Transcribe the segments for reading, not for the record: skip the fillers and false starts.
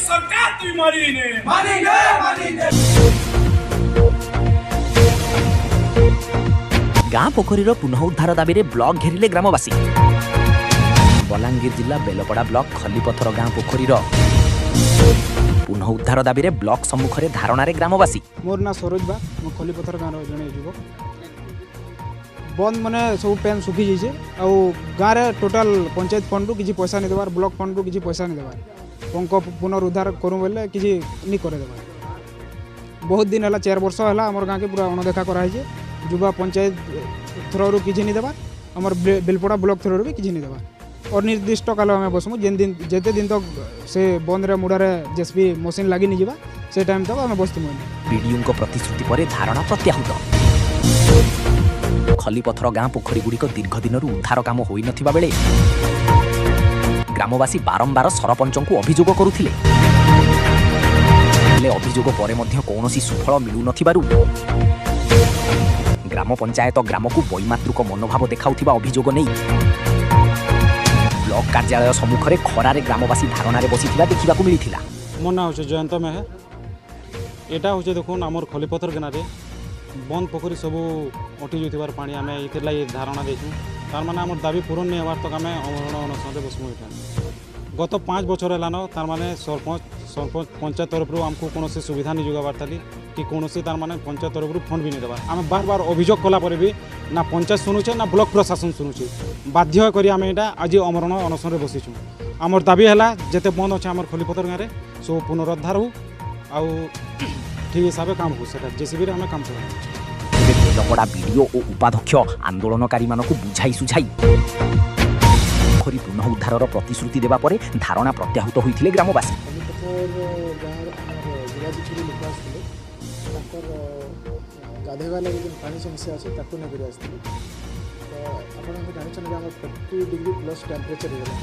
ସରକାର ତୁଇ ମାନିନେ। ମାନିନେ, ମାନିନେ। ଗାଁ ପୋଖରୀର ପୁନଃଉଦ୍ଧାର ଦାବିରେ ବ୍ଲକ ଘେରିଲେ ଗ୍ରାମବାସୀ। ବଲାଙ୍ଗୀର ଜିଲ୍ଲା ବେଲପଡ଼ା ବ୍ଲକ ଖଲିପଥର ଗାଁ ପୋଖରୀର ପୁନଃଉଦ୍ଧାର ଦାବିରେ ବ୍ଲକ ସମ୍ମୁଖରେ ଧାରଣାରେ ଗ୍ରାମବାସୀ। ମୋର ନାଁ ସରୋଜ ବାଗ। ମୁଁ ଖଲିପଥର ଗାଁର ଜଣେ ଯୁବକ। ବନ୍ଦ ମାନେ ସବୁ ପାଏନ୍ ଶୁଖି ଯାଇଛେ ଆଉ ଗାଁରେ ଟୋଟାଲ ପଞ୍ଚାୟତ ଫଣ୍ଡରୁ କିଛି ପଇସା ନେଇ ଦେବାର, ବ୍ଲକ ଫଣ୍ଡରୁ କିଛି ପଇସା ନେଇ ଦେବାର। ପଙ୍କ ପୁନରୁଦ୍ଧାର କରୁ ବୋଇଲେ କିଛି ନି କରେଦେବାର। ବହୁତ ଦିନ ହେଲା, 4 ବର୍ଷ ହେଲା, ଆମର ଗାଁକେ ପୁରା ଅଣଦେଖା କରାହେଇছে। ଯୁବା ପଞ୍ଚାୟତ ଥ୍ରୋରୁ କିଛି ନି ଦେବାର, ଆମର ବେଲପଡ଼ା ବ୍ଲକ ଥ୍ରୋରୁ ବି କିଛି ନି ଦେବାର। ଅନିର୍ଦ୍ଦିଷ୍ଟ କାଳ ଆମେ ବସମୁ। ଯେନ୍ ଦିନ ଯେତେ ଦିନ ତକ ସେ ବନ୍ଦରେ ମୁଡ଼ାରେ ଜେସିବି ମେସିନ୍ ଲାଗି ନି ଯିବା, ସେ ଟାଇମ୍ ତକ ଆମେ ବସିଥିମୁ। ବିଡିଓଙ୍କ ପ୍ରତିଶ୍ରୁତି ପରେ ଧାରଣା ପ୍ରତ୍ୟାହୃତ। ଖଲିପଥର ଗାଁ ପୋଖରୀଗୁଡ଼ିକ ଦୀର୍ଘ ଦିନରୁ ଉଦ୍ଧାର କାମ ହୋଇନଥିବା ବେଳେ ଗ୍ରାମବାସୀ ବାରମ୍ବାର ସରପଞ୍ଚଙ୍କୁ ଅଭିଯୋଗ କରୁଥିଲେ। ହେଲେ ଅଭିଯୋଗ ପରେ ମଧ୍ୟ କୌଣସି ସୁଫଳ ମିଳୁନଥିବାରୁ ଗ୍ରାମ ପଞ୍ଚାୟତ ଗ୍ରାମକୁ ବୈମାତୃକ ମନୋଭାବ ଦେଖାଉଥିବା ଅଭିଯୋଗ ନେଇ ବ୍ଲକ କାର୍ଯ୍ୟାଳୟ ସମ୍ମୁଖରେ ଖରାରେ ଗ୍ରାମବାସୀ ଧାରଣାରେ ବସିଥିବା ଦେଖିବାକୁ ମିଳିଥିଲା। ମୋ ନାଁ ହେଉଛି ଜୟନ୍ତ ମେହେର। ଏଇଟା ହେଉଛି ଦେଖୁନ୍, ଆମର ଖଲିପଥର ଗାଁରେ ବନ୍ଦ ପୋଖରୀ ସବୁ ଅଟି ଯାଉଥିବାର ପାଣି, ଆମେ ଏଇଥିର୍ଲାଗି ଧାରଣା ଦେଇଛୁ। ତାର୍ ମାନେ ଆମର ଦାବି ପୂରଣ ନେଇ ହେବାର୍ ତକ ଆମେ ଅମରଣ ଅନଶନରେ ବସମୁ। ଏଇଟା ଗତ 5 ବଛର ହେଲାନ। ତାର୍ ମାନେ ସରପଞ୍ଚ ପଞ୍ଚାୟତ ତରଫରୁ ଆମକୁ କୌଣସି ସୁବିଧା ନି ଯୋଗାବାର ଥାଲି କି କୌଣସି ତାର୍ ମାନେ ପଞ୍ଚାୟତ ତରଫରୁ ଫଣ୍ଡ ବି ନି ଦେବାର। ଆମେ ବାର ବାର ଅଭିଯୋଗ କଲା ପରେ ବି ନା ପଞ୍ଚାୟତ ଶୁଣୁଛେ, ନା ବ୍ଲକ ପ୍ରଶାସନ ଶୁଣୁଛେ। ବାଧ୍ୟ କରି ଆମେ ଏଇଟା ଆଜି ଅମରଣ ଅନଶନରେ ବସିଛୁ। ଆମର ଦାବି ହେଲା, ଯେତେ ବନ୍ଦ ଅଛେ ଆମର ଖଲିପଥର ଗାଁରେ, ସବୁ ପୁନରୁଦ୍ଧାର ହଉ ଆଉ ଠିକ୍ ହିସାବେ କାମ ହଉ। ସେଟା ଜେସିବିରେ ଆମେ କାମ କରୁ। ତେବେ ବେଲପଡ଼ା ବିଡିଓ ଓ ଉପାଧ୍ୟକ୍ଷ ଆନ୍ଦୋଳନକାରୀମାନଙ୍କୁ ବୁଝାଇ ସୁଝାଇ ପୋଖରୀ ପୁନଃଉଦ୍ଧାରର ପ୍ରତିଶ୍ରୁତି ଦେବା ପରେ ଧାରଣା ପ୍ରତ୍ୟାହୃତ ହୋଇଥିଲେ ଗ୍ରାମବାସୀ। ଖଲିପଥର ଗାଁର ଆମର ଜିରାଜିପୁର ଲୋକ ଆସିଥିଲେ। ତାଙ୍କର ଗାଧୋଇବା ଲାଗି ଯେନ୍ ପାଣି ସମସ୍ୟା ଅଛି, ତାକୁ ନେଇକରି ଆସିଥିଲେ। ତ ଆପଣ ଜାଣିଛନ୍ତି ଯେ ଆମର 40 ଡିଗ୍ରୀ ପ୍ଲସ୍ ଟେମ୍ପରେଚର୍ ହେଇଗଲା।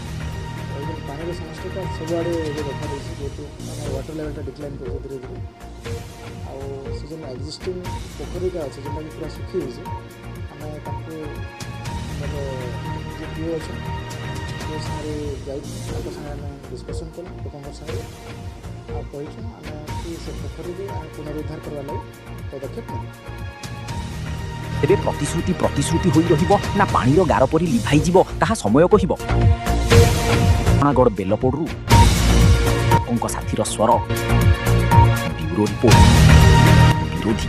ତ ଏଇ ଯେନ୍ ପାଣିର ସମସ୍ୟାଟା ସବୁଆଡ଼େ ଏବେ ଦେଖାଦେଇଛି, ଯେହେତୁ ଆମ ୱାଟର୍ ଲେଭେଲ୍ଟା ଡିକ୍ଲାଇନ୍ କରୁଛି ଧୀରେ ଧୀରେ। ଆଉ ସେ ଯେନ୍ ଏକ୍ଜିଷ୍ଟିଂ ପୋଖରୀଟା ଅଛି, ଯେନ୍ଟାକି ପୁରା ଶୁଖିଯାଇଛି, ଆମେ ତାଙ୍କୁ ଆମର ଯେ ପିଓ ଅଛନ୍, ପିଓ ସାଙ୍ଗରେ ଯାଇଛୁ। ତାଙ୍କ ସାଙ୍ଗରେ ଆମେ ଡିସ୍କସନ୍ କଲୁ ଲୋକଙ୍କ ସାଙ୍ଗରେ ଆଉ କହିଛୁ ଆମେ କି ସେ ପୋଖରୀରେ ଆମେ ପୁନରୁଦ୍ଧାର କରିବା ଲାଗି ପଦକ୍ଷେପ ନେବୁ। ତେବେ ପ୍ରତିଶ୍ରୁତି ପ୍ରତିଶ୍ରୁତି ହୋଇ ରହିବ ନା ପାଣିର ଗାର ପରି ଲିଭାଇଯିବ, ତାହା ସମୟ କହିବ। ପାଟଣାଗଡ଼ ବେଲପଡ଼ରୁ ଲୋକଙ୍କ ସାଥିର ସ୍ୱର, ବ୍ୟୁରୋ ରିପୋର୍ଟ, ବିରୋଧୀ।